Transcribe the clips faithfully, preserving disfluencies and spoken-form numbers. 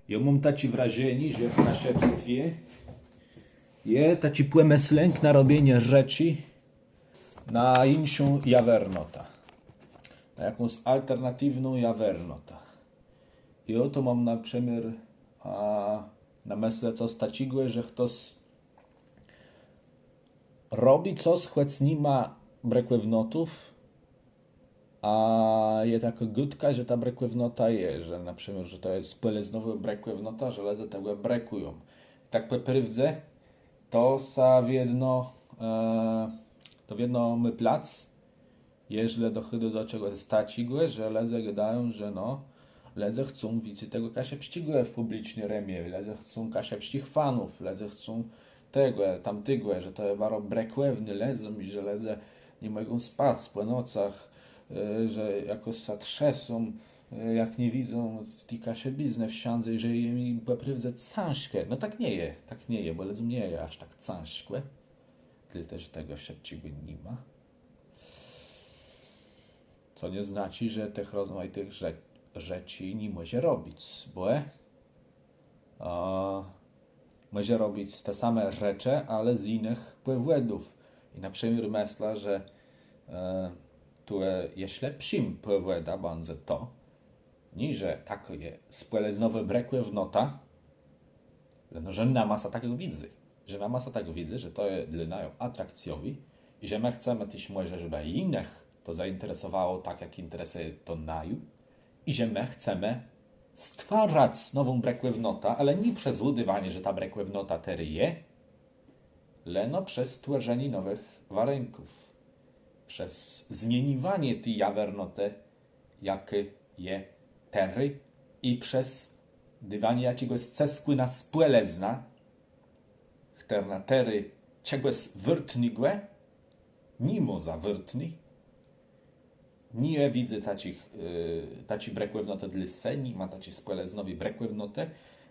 Jô móm taczé wrażenié, że w kaszëbstwie je taczi pòmëslënk na robienié rzeczi na jinszą jawernotã, na jakąs alternatiwną jawernotã. I ò to móm na przëmiôr, a, na mëslë cos taczégò, że chtos robi cos, chòc ni ma brëkòwnotów, a je takô gôdka, że ta brëkòwnota je, że na przëmiôr, że to je spòlëznowô brëkòwnota, że lëdze tegò brëkùją. Tak pò prôwdze to sã wiedno, e, to wiedno mô plac, jeżlë dochôdô do czegòs taczégò, że lëdze gôdają, że no, lëdze chcą wicy tegò kaszëbsczégò w pùbliczny rëmie, lëdze chcą kaszëbsczich fanów, lëdze chcą tegò, tamtégò, że to je baro brëkòwné lëdzóm i że lëdze ni mògą spac pò nocach, e, że jakòs sã trzãsą, e, jak nie widzą ti kaszëbiznë wszãdze i że jim pò prôwdze cãżkò. No tak nie je, tak nie je, bò lëdzóm nie je jaż tak cãżkò. Dlôte że tegò wszëtczégò ni ma. Co nie znaczi, że tëch rozmajitëch rze-, rzeczi ni mòże robic, bò, e, mòże robic te same rzeczë, ale z jinëch pòwòdów. I na przëmiôr mëszlã, że, e, tu, e, jesz lepszim pòwòdã bãdze to, nié że takô je spòlëznowô brëkòwnota, leno że nama sã tak widzy, że nama sã tak widzy, że to je dlô naju atrakcjowé i że më chcemë téż mòże, żebë jinëch to zainteresowało tak, jak interesëje to naju, i że më chcemë stwarzac nową brëkòwnotã, ale nié przez ùdôwanié, że ta brëkòwnota terô je, leno przez stwòrzenié nowëch warënków, przez zmieniwanié ti jawernotë, jakô je terô, i przez dôwanié jaczégòs cëskù na spòlëznã, chtërna terô czegòs wôrtnégò ni mô za wôrtné, nie widzy taczich, e, taczi brëkòwnotë dlô se, ni ma taczi spòlëznowi brëkòwnotë,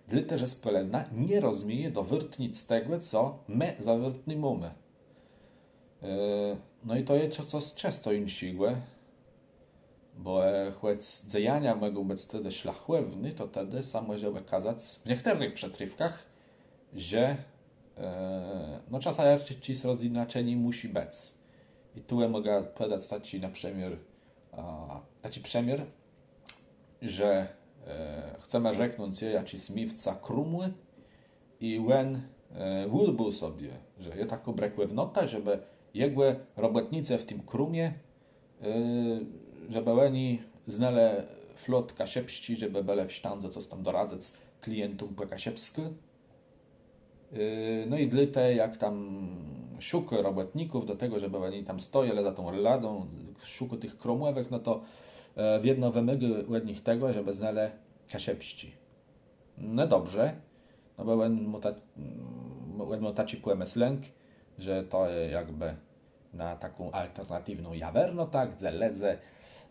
dlôte że spòlëzna nie rozmieje dowôrtnic tegò, co më za wôrtné mómë. E, no i to je co, cos czësto jinszégò, bò, e, chòc dzejania mògą bëc tedë szlachòwné, to tedë sã mòże òkazac w niechtërnëch przëtrôfkach, że, e, no, czasã jaczés rozjinaczenié mùszi bëc. I tu jô mògã pòdac taczi na przëmiôr, a, taczi przëmiôr, że, e, chcemë rzeknąc, je jaczis miéwca krómù i òn, e, ùdbôł sobie, że je takô brëkòwnota, żebë jegò robòtnicë w tim krómie, e, żebë òni znelë flot kaszëbsczi, żebë bëlë w sztãdze cos tam doradzëc klientóm pò kaszëbskù. E, no i dlôte, jak tam szukô robòtników do tegò, żebë òni tam stojelë za tą ladą, szukô tëch krómòwëch, no to, e, wiedno wëmôgô òd nich tegò, żebë znelë kaszëbsczi. No dobrze, no bò òn mô ta-, òn mô taczi pòmëslënk, że to, e, jakbë na taką alternatiwną jawernotã, tak, dze lëdze,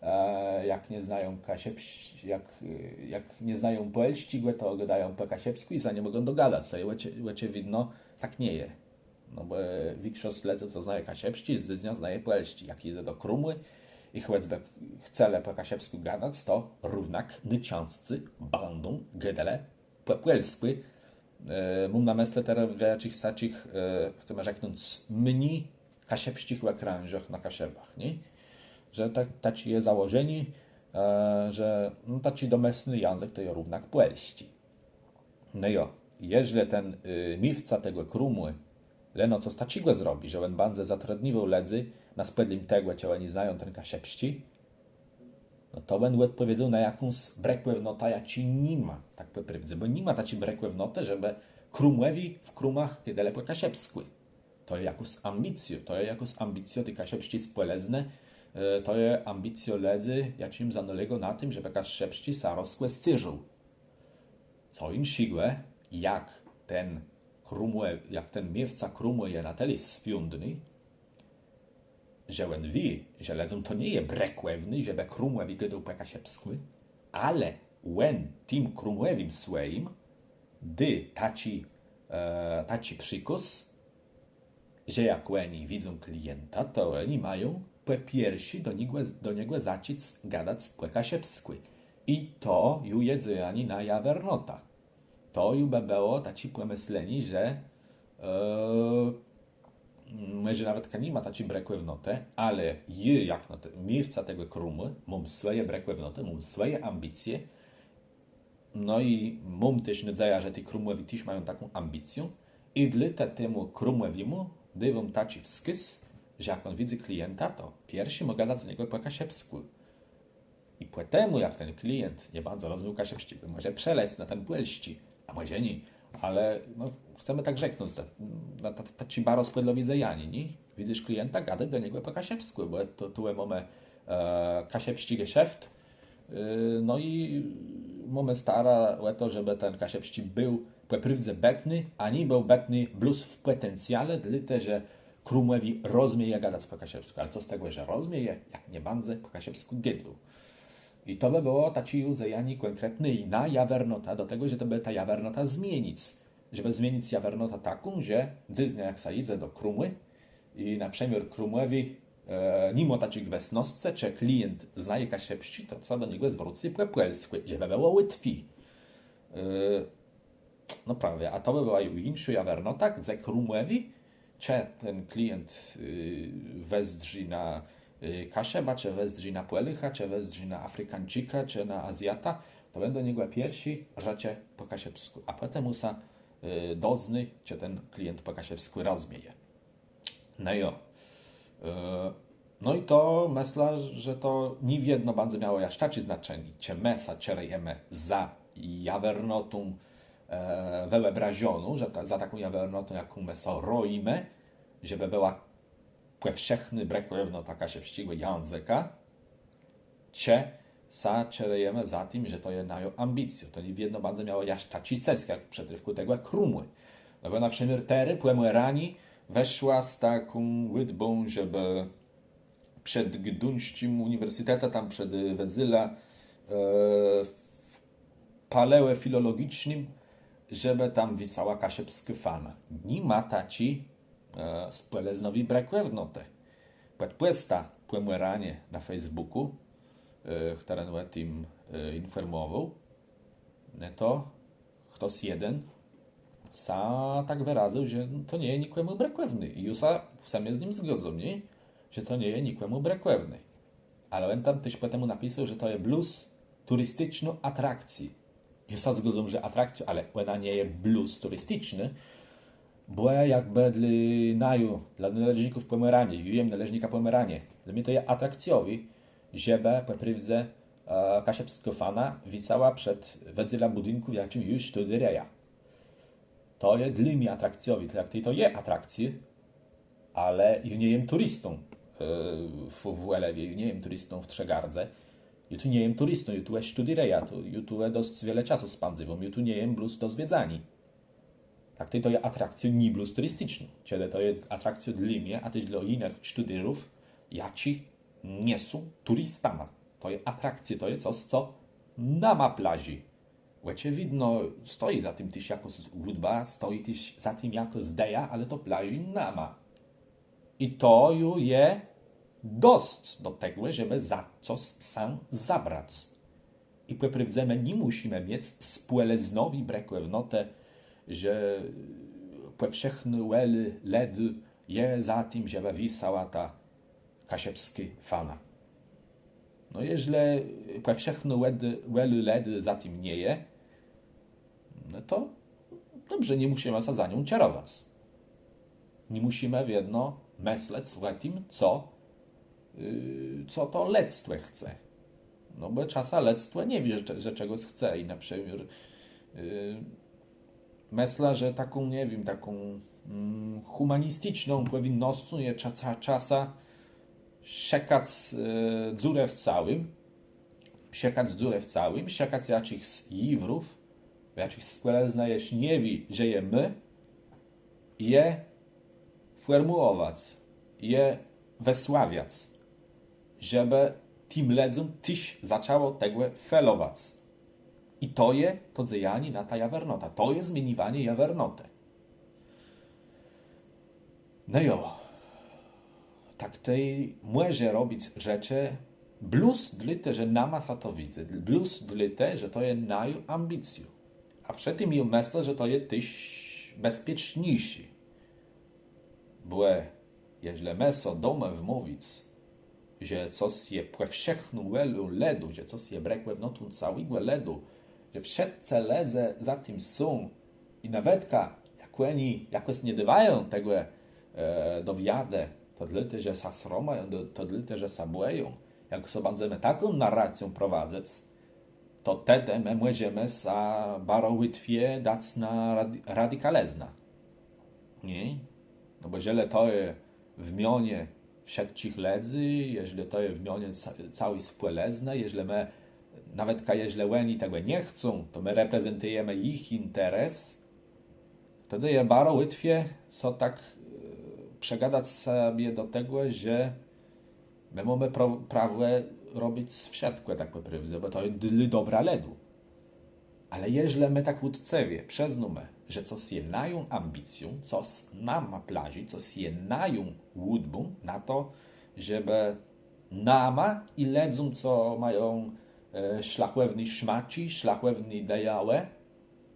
e, jak nie znają kaszëbs-, jak, e, jak nie znają pòlsczégò, to gôdają pò kaszëbskù i sã nie mògą dogadac. To je òczë-, òczëwidno, tak nie je. No bò, e, wikszosc lëdzy, co znaje kaszëbsczi, z nich znaje pòlsczi. Jak jidze do krómù i chòcbë ch-, chcelë pò kaszëbskù gadac, to równak nôczãscy bãdą gôdelë pò pòlskù. E, móm na mëslë terô w jaczichs taczich, e, chcemë rzeknąc, mni kaszëbsczich òkrãżach na Kaszëbach, nié? Że tak, taczé je założenié, e, że, no, taczi domëslny jãzëk to je równak pòlsczi. No jo, jeżlë ten, e, miéwca tegò krómù leno cos taczégò zrobi, że òn bãdze zatrudniwôł lëdzy na spòdlim tegò, czë òni znają ten kaszëbsczi, no to òn òdpòwiedzôł na jakąs brëkòwnotã, jaczi ni ma, tak pò prôwdze, bò ni ma taczi brëkòwnotë, żebë krómòwi w krómach gôdelë pò kaszëbskù. To je jakôs ambicjô, to je jakôs ambicjô ti kaszëbsczi spòlëznë, e, to je ambicjô lëdzy, jaczim zanôlégô na tim, żebë kaszëbsczi sã rozkòscérzôł. Co jinszégò, jak ten krómò-, jak ten miéwca krómù je na tëli swiądny, że òn wié, że lëdzóm to nie je brëkòwné, żebë krómòwi gôdôł pò kaszëbskù, ale òn tim krómòwim swòjim dô taczi, e, taczi przikôz, że jak òni widzą klienta, to òni mają pò pierszé do niegò, do niegò zacząc gadac pò kaszëbskù. I to ju je dzejanié na jawernotã. To ju bë bëło taczé pòmëslenié, że e, mòże nawetka ni ma taczi brëkòwnotë, ale jô, jak no, miéwca tegò krómù, móm swòje brëkòwnotë, móm swòje ambicje. No i móm téż nôdzejã, że ti krómòwi téż mają taką ambicjã. I dlôte temù krómòwémù dôwóm taczi wskôz, że jak òn widzy klienta, to pierszi mô gadac do niegò pò kaszëbskù. I pòtemù, jak ten klient nie baro rozmiôł kaszëbsczégò, mòże przelezc na ten pòlsczi, a mòże nié. Ale no, chcemë tak rzeknąc, ta, ta, ta, taczé baro spòdlowé dzejanié, nié? Widzysz klienta, gadôj do niegò pò kaszëbskù, bò to tu mómë e, kaszëbsczi geszeft. E, no i mómë starã ò to, żebë ten kaszëbsczi béł pò prôwdze bëtny, a nie béł bëtny blós w pòtencjale, dlôte że krómòwi rozmieje gadac pò kaszëbskù. Ale co z tegò, że rozmieje, jak nie bãdze pò kaszëbskù gôdôł? I to bë bëło taczé ju dzejanié kònkretné i na jawernotã do tegò, że to bë tã jawernotã zmienic. Żebë zmienic jawernotã taką, że dzysdnia jak sã jidze do krómù i na przëmiôr krómòwi e, ni mô taczi gwësnoscë, czë klient znaje kaszëbsczi, to sã do niegò zwrócy pò pòlskù, żebë bëło łatwi. E, no prawie, a to bë bëła ju jinszô jawernota, tak, dze krómòwi, czë ten klient e, wezdrzi na e, Kaszëbã, czë wezdrzi na Pòlôcha, czë wezdrzi na Afrikańczika, czë na Azjatã, to òn do niegò pierszi rzecze pò kaszëbskù, a pòtemù sã e, doznô, czë ten klient pò kaszëbskù rozmieje. No jo. E, no i to mëszlã, że to nié wiedno bãdze miało jaż taczé znaczenié, czë më sã czerëjemë za jawernotą e, wëòbrażoną, że ta, za taką jawernotą, jaką më so rojimë, żebë bëła pòwszechnô brëkòwnota kaszëbsczégò jãzëka, czë sã czerëjemë za tim, że to je najô ambicjô. To nié wiedno bãdze miało jaż taczi cësk, jak w przëtrôfkù tegò krómù. No bò na przëmiôr terô Pòmòraniô wëszła z taką ùdbą, żebë przed Gduńsczim Ùniwersytetã, tam przed e, Wedzélã e, w Paleòfilologicznym, żebë tam wisała kaszëbskô fana. Ni ma taczi e, spòlëznowi brëkòwnotë. Pòd pòstã Pòmòraniô na Facebookù, e, chtëren ò tim e, infòrmòwôł, no to chtos jeden sã tak wërazył, że to nie je nikòmù brëkòwné. I jô sã w sëmie z nim zgôdzóm, nié? Że to nie je nikòmù brëkòwné. Ale òn tam téż pòtemù napisôł, że to je blós turisticznô atrakcjô. Jô sã zgôdzóm, że atrakcjô, ale òna nie je blós turisticznô, bò jakbë dlô naju, dlô nôleżników Pòmòraniô, jô jem nôleżnikã Pòmòraniô, dlô mie to je atrakcjowé, żebë pò prôwdze e, kaszëbskô fana wisała przed Wedzélã bùdinkù, w jaczim jô sztudérëjã. To je dlô mie atrakcjowé, to jak tej to je atrakcjô, ale jô nie jem turistą e, w, w Òlëwie, jô nie jem turistą w Trzëgardze. Jô tu nie jem turistą, jô tu le sztudérëjã, tu, jô tu le dosc wiele czasu spãdzywóm, jô tu nie jem blós do zwiedzaniô. Tak tej to je atrakcjô nié blós turisticzną. Czedë to je atrakcjô dlô mie, a téż dlô jinëch sztudérów, jaczi nie są turistama. To je atrakcjô, to je cos, co nama plażi. Òczëwidno stoji za tim téż jakôs ùdba, stoji téż za tim jakôs ideja, ale to plażi nama. I to ju je dosc do tegò, żebë za cos sã zabrac. I pò prôwdze më ni mùszimë miec spòlëznowi brëkòwnotë, że pòwszechny wòlë lëdzy je za tim, żebë wisała ta kaszëbskô fana. No jeżlë pòwszechny wòlë lëdzy za tim nie je, no to dobrze, ni mùszimë sã za nią czerowac. Ni mùszimë wiedno mëslec ò tim, co, co to lëdztwò chce. No bò czasã lëdztwò nie wié, że czegòs chce i na przëmiôr mëszlã, że taką, nie wiém, taką hùmanisticzną pòwinnoscą je czasã szëkac dzurã w całim, szëkac dzurã w całim, szëkac jaczichs jiwrów, jaczichs spòlëzna jesz nie wié, że je mô, je fòrmùłowac, je wësławiac, żebë tim lëdzóm téż zaczãło tegò felowac. I to je to dzejanié na tã jawernotã, to je zmieniwanié jawernotë. No jo, tak tej mòże robic rzeczë blós dlôte, że nama sã to widzy, blós dlôte, że to je naju ambicjô. A przë tim jô mëszlã, że to je téż bezpieczniészé. Bò jeżlë më so dómë wmówic, że cos je pòwszechną wòlą lëdu, że cos je brëkòwnotą całégò lëdu, że wszëtcë lëdze za tim są i nawetka jak òni jakòs nie dôwają tegò do wiadë, to dlôte, że sã sromają, to dlôte, że sã bòją. Jak so bãdzemë taką narracjã prowadzëc, to tedë më mòżemë sã baro łatwie dac na radikalëznã. Nié? No bò jeżlë to je w mionie wszëtczich lëdzy, jeżlë to je w mionie całi spòlëznë, jeżlë më, nawetka jeżlë òni tegò nie chcą, to më reprezentëjemë jich interes, tedë je baro łatwie so tak przegadac sobie do tegò, że më mómë prawò robic wszëtkò tak pò prôwdze, bò to je dlô dobra lëdu. Ale jeżlë më tak ùtcëwie przëznómë, że cos je nają ambicją, cos nama plażi, cos je nają ùdbą na to, żebë nama i lëdzóm, co mają szlachòwné smaczi, szlachòwné ideałë,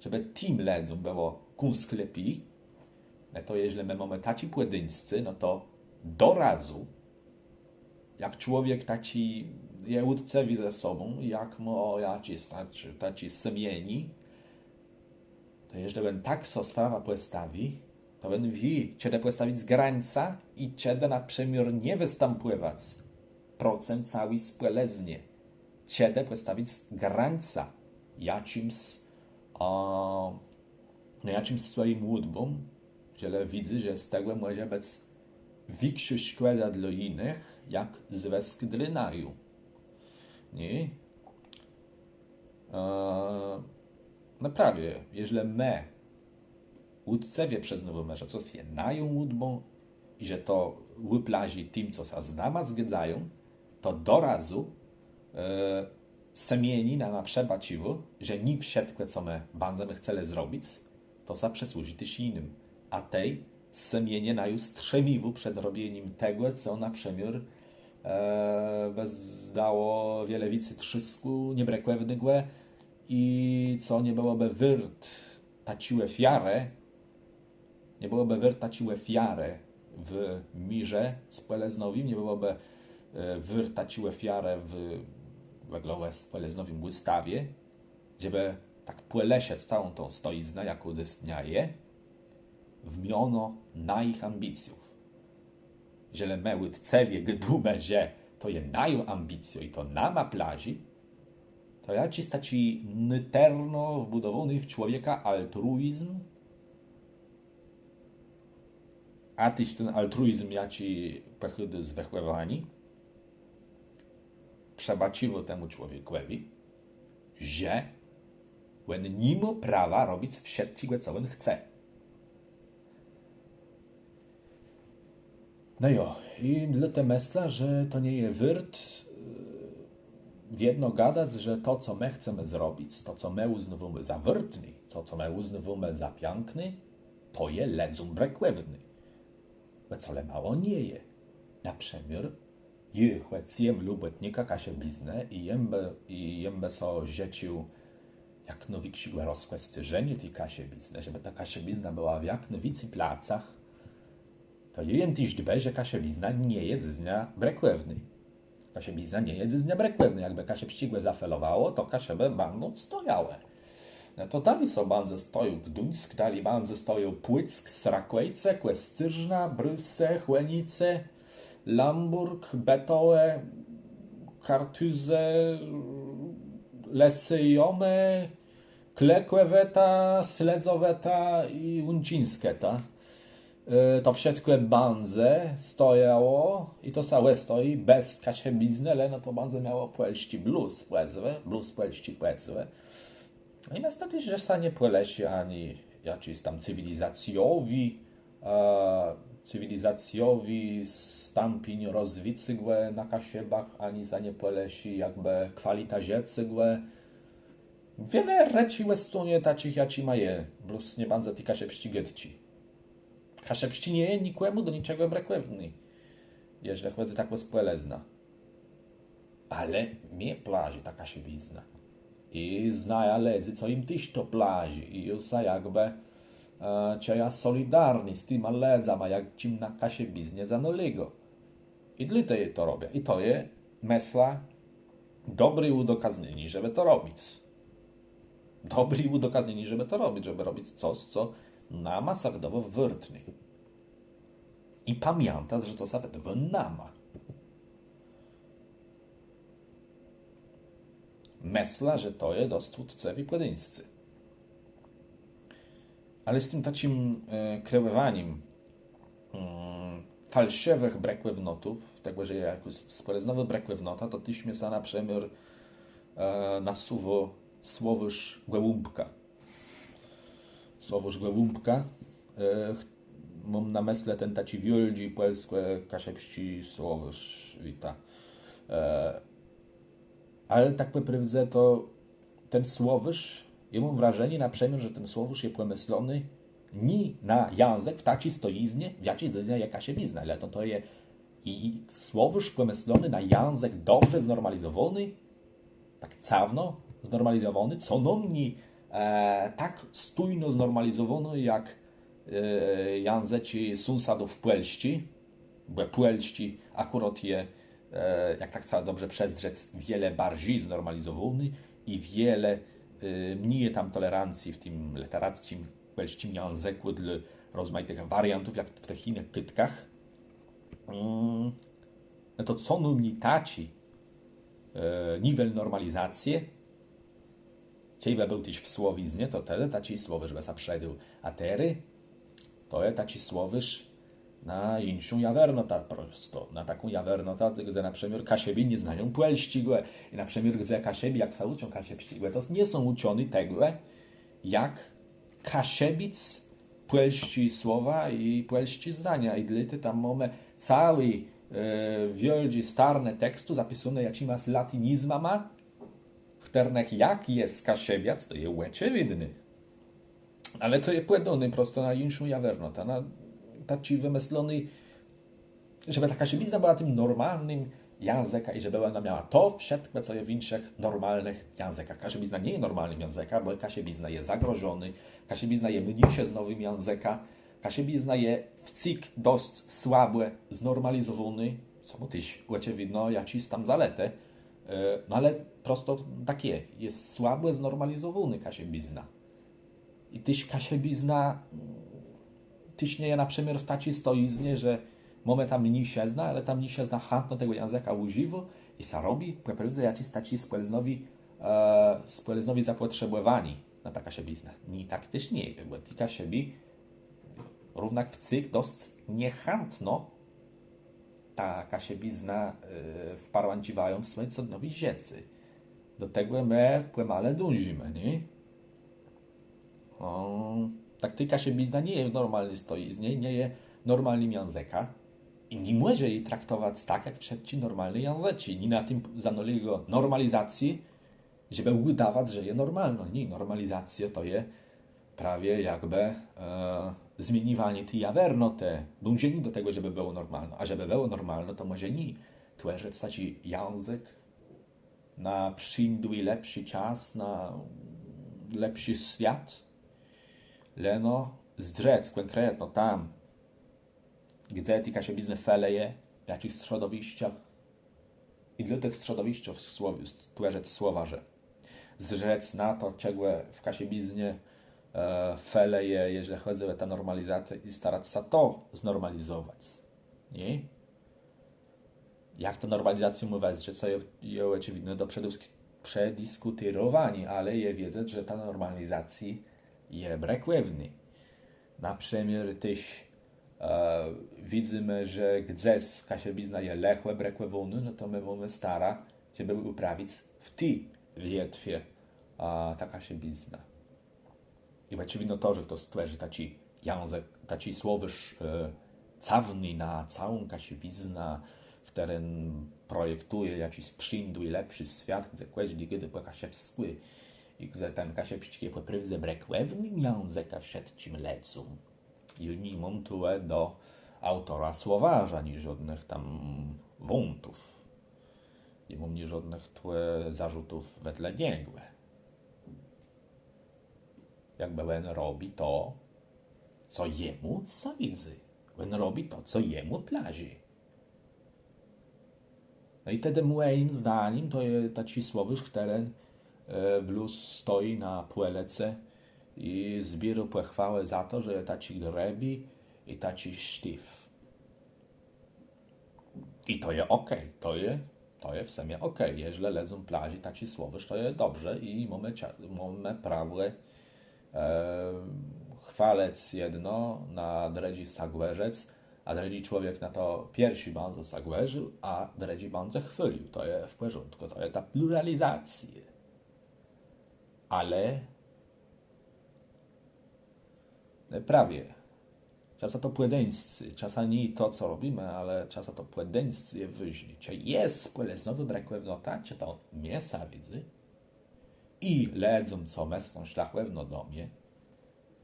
żebë tim lëdzóm bëło kąsk lepi, no to jeżlë më mómë taczé pòdéńscé, no to do razu jak człowiek taczi je ùtcëwi ze sobą, jak mô jaczés taczé sëmienié, to jeżlë òn tak so sprawã pòstawi, to òn wié, czedë pòstawic grańcã i czedë na przëmiôr nie wëstãpòwac procëm całi spòlëznie. Czedë pòstawic grańcã jaczims, no jaczims swòjim ùdbóm, jeżlë widzy, że z tegò mòże bëc wikszô szkòda dlô jinëch jak zwësk dlô naju. Nié? No prawie, jeżlë më ùtcëwie przëznôwómë, że cos je nają ùdbą i że to ùplażi tim, co sã z nama zgôdzają, to do razu sëmienié nama przëbôcziwô, że nié wszëtkò, co më bãdzemë chcelë zrobic, to sã przësłużi téż jinym. A tej sëmienié naju strzimiwô przed robienim tegò, co na przëmiôr bë dało wiele wicy trzôskù niebrëkòwnégò i co nie bëłobë wôrt taczi òfiarë, nie bëłobë wôrt taczi òfiarë w mirze spòlëznowim, nie bëłobë wôrt taczi òfiarë w òglowò spòlëznowim ùstawie, żebë tak pòleszëc całą tã stojiznã, jakô dzysdnia je, w miono najich ambicjów. Jeżlë më ùtcëwie gôdómë, że to je najô ambicjô i to nama plażi, to jaczis taczi nôtërno wbùdowóny w człowieka altruizm, a téż ten altruizm, jaczi pòchôdô z wëchòwaniô, przëbôcziwô temù człowiekòwi, że òn ni mô prawa robic wszëtczégò, co òn chce. No jo, i dlôte mëszlã, że to nie je wôrt wiedno gadac, że to, co më chcemë zrobic, to, co më ùznôwómë za wôrtné, to, co më ùznôwómë za piãkné, to je lëdzóm brëkòwné. Bò colemało nie je. Na przëmiôr jô chòc jem lubòtnikã kaszëbiznë i jem bë so żëcził jak nôwikszégò rozkòscérzeniô ti kaszëbiznë, żebë ta kaszëbizna bëła w jak nôwicy placach, to jô jem téż dbë, że kaszëbizna nie je dzysdnia brëkòwnô. Kaszëbizna nie je dzysdnia brëkòwnô. Jakbë kaszëbsczégò zafelowało, to Kaszëbë bãdą stojałë. No to dali so bãdze stojôł Gduńsk, dali bãdze stojôł Pùck, Serakòjce, Kòscérzna, Brusë, Chònice, Lãbòrg, Bëtowò, Kartuzë, Lësé Jómë, Klëkòwòta, Slédzowòta i Łączińskòta. To wszëtkò bãdze stojało i to sã òstoji bez kaszëbiznë, leno to bãdze miało pòlsczi blós pòzwã, blós pòlsczi pòzwã. I niestetë, że sã nie pòleszi ani jaczis tam cywilizacjowi, cywilizacjowi stãpiń rozwicégò na Kaszëbach, ani sã nie pòleszi jakbë kwalita żëcégò. Wiele rzeczi òstónie taczich, jaczima je, blós nie bãdze ti kaszëbsczi gôdczi. Kaszëbsczi nie je nikòmù do niczegò brëkòwny, jeżlë chòdzy tak ò spòlëznã. Ale mie plażi ta kaszëbizna. I znajã lëdzy, co jim téż to plażi. I jô sã jakbë e, czëjã solidarny z tima lëdzama, jaczim na kaszëbiznie zanôlégô. I dlôte jô to robiã. I to je, mëszlã, dobré ùdokaznienié, żebë to robic. Dobré ùdokaznienié, żebë to robic, żebë robic cos, co nama sã wëdôwô wôrtné. I pamiãtac, że to sã wëdôwô nama. Mëszlã, że to je dosc ùtcëwé pòdeńscé. Ale z tim taczim e, kreòwanim mm, falszëwëch brëkòwnotów, tegò, że jakôs spòlëznowô brëkòwnota, to téż mie sã na przëmiôr e, nasuwô słowôrz Gòłąbka. Słowôrz Gòłąbka. E, ch- móm na mëslë ten taczi wiôldżi pòlskò-kaszëbsczi słowôrz, wita. E, ale tak pò prôwdze to ten słowôrz, jô móm wrażenié na przëmiôr, że ten słowôrz je pòmëslony nié na jãzëk w taczi stojiznie, w jaczi dzysdnia je kaszëbizna, ale to, to je i słowôrz pòmëslony na jãzëk dobrze znormalizowóny, tak całowno znormalizowóny, co nômni e, tak stójno znormalizowóny jak e, jãzëczi sąsadów Pòlsczi, bò pòlsczi akùrat je, e, jak tak trzeba dobrze przezdrzec, wiele barżi znormalizowóny i wiele e, mni je tam tolerancji w tim lëteracczim pòlsczim jãzëkù dlô rozmajitëch wariantów, jak w tëch jinëch gôdkach. Mm, no to co nômni taczi e, niwel normalizacje, czejbë béł téż w słowiznie, to tedë taczi słowôrz bë sã przëdôł. A terô to je taczi słowôrz na jinszą jawernotã prosto. Na taką jawernotã, gdze na przëmiôr Kaszëbi nie znają pòlsczégò. I na przëmiôr gdze Kaszëbi, jak sã ùczą kaszëbsczégò, to nie są ùczony tegò, jak kaszëbic pòlsczé słowa i pòlsczé zdania. I dlôte tam mómë całé e, wiôldżé starnë tekstu zapisóné jaczimas latinizmama, chtërnëch jak je skaszëbiac, to je òczëwidné. Ale to je pòdóné prosto na jinszą jawernotã, na taczi wëmëslony, żebë ta kaszëbizna bëła tim normalnym jãzëkã i żebë òna miała to wszëtkò, co je w jinszëch normalnëch jãzëkach. Kaszëbizna nie je normalnym jãzëkã, bò kaszëbizna je zagrożonô, kaszëbizna je mniészëznowim jãzëkã, kaszëbizna je wcyg dosc słabò znormalizowónô, co mô téż òczëwidno jaczés tam zaletë. E, no ale prosto tak je, je słabò znormalizowónô kaszëbizna. I téż kaszëbizna mm, téż nie je na przëmiôr w taczi stojiznie, że mómë tam mniészëznã, ale ta mniészëzna chãtno tegò jãzëka ùżiwô i sã robi pò prôwdze jaczis taczi spòlëznowi, e, spòlëznowi zapòtrzebòwanié na tã kaszëbiznã. Nié, tak téż nie je, bò ti Kaszëbi równak wcyg dosc niechãtno tã kaszëbiznã e, wparłãcziwają w swòje codniowé żëcé. Do tegò më pòmale dążimë, nié? O, tak tej kaszëbizna nie je w normalny stojiznie, nie je normalnym jãzëkã i nie mòże ji traktowac tak jak wszëtczé normalné jãzëczi. Nié na tim zanôlégô normalizacje, żebë ùdawac, że je normalno. Nié, normalizacjô to je prawie jakbë e, zmieniwanié ti jawernotë, dążenié do tegò, żebë bëło normalno. A żebë bëło normalno, to mòże nié twòrzëc taczi jãzëk na przińdłi lepszi czas, na lepszi swiat, leno zdrzec kònkretno tam, gdze ti kaszëbiznë feleje, w jaczich strzodowiszczach i dlô tëch strzodowiszczów słow- twòrzëc słowarze. Zdrzec na to, czegò w kaszëbiznie e, feleje, jeżlë chòdzy ò tã normalizacjã i starac sã to znormalizowac. Nié? Jak ta normalizacjô mô wëzdrzec, co je, je òczëwidno do przedisk- przediskùtérowaniô, ale je wiedzec, że ta normalizacjô je brëkòwnô. Na przëmiôr téż e, widzymë, że gdzes kaszëbizna je lëchò brëkòwónô, no to më mómë starã, żebë ùprawic w ti wietwie e, tã kaszëbiznã. I òczëwidno to, że chto stwòrzi taczi jãzëk, taczi słowôrz e, całowny na całą kaszëbiznã, chtëren projektëje jaczis przińdłi, lepszi swiat, gdze kòżdi gôdô pò kaszëbskù i gdze ten kaszëbsczi je pò prôwdze brëkòwnym jãzëkã wszëtczim lëdzóm. I ni móm tu do aùtora słowarza niżódnëch tam wątów. Ni móm niżódnëch tu zarzutów wedle niegò. Jakbë òn robi to, co jemù sã widzy. Òn robi to, co jemù plażi. No i tedë mòjim zdanim to je taczi słowôrz, chtëren blós stoji na pòlëcë i zbiérô pòchwałë za to, że je taczi grëbi i taczi sztiw. I to je òkej, to je, to je w sëmie òkej. Jeżlë lëdzóm plażi taczi słowôrz, to je dobrze i mómë prawò chwalëc jedno, na drëdżé sã gòrzëc, a drëdżi człowiek na to pierszi bãdze sã gòrził, a drëdżi bãdze chwôlił. To je w pòrządkù, to je ta pluralizacjô. Ale prawie. Czasã to pòdeńscé, czasã nié to, co robimë, ale czasã to pòdeńscé je wôżné. Czë je spòlëznowô brëkòwnota, czë to mie sã widzy i lëdzóm, co mëszlą szlachòwno do mie.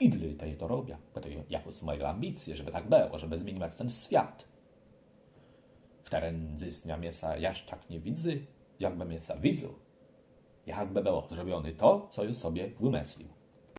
I dlôte jô to robiã, bò to jakôs mòja ambicjô, żebë tak bëło, żebë zmieniwac ten swiat, chtëren dzysdnia mie sã jaż tak nie widzy, jakbë mie sã widzôł. Jakbë bëło zrobioné to, co jô sobie wëmëslił.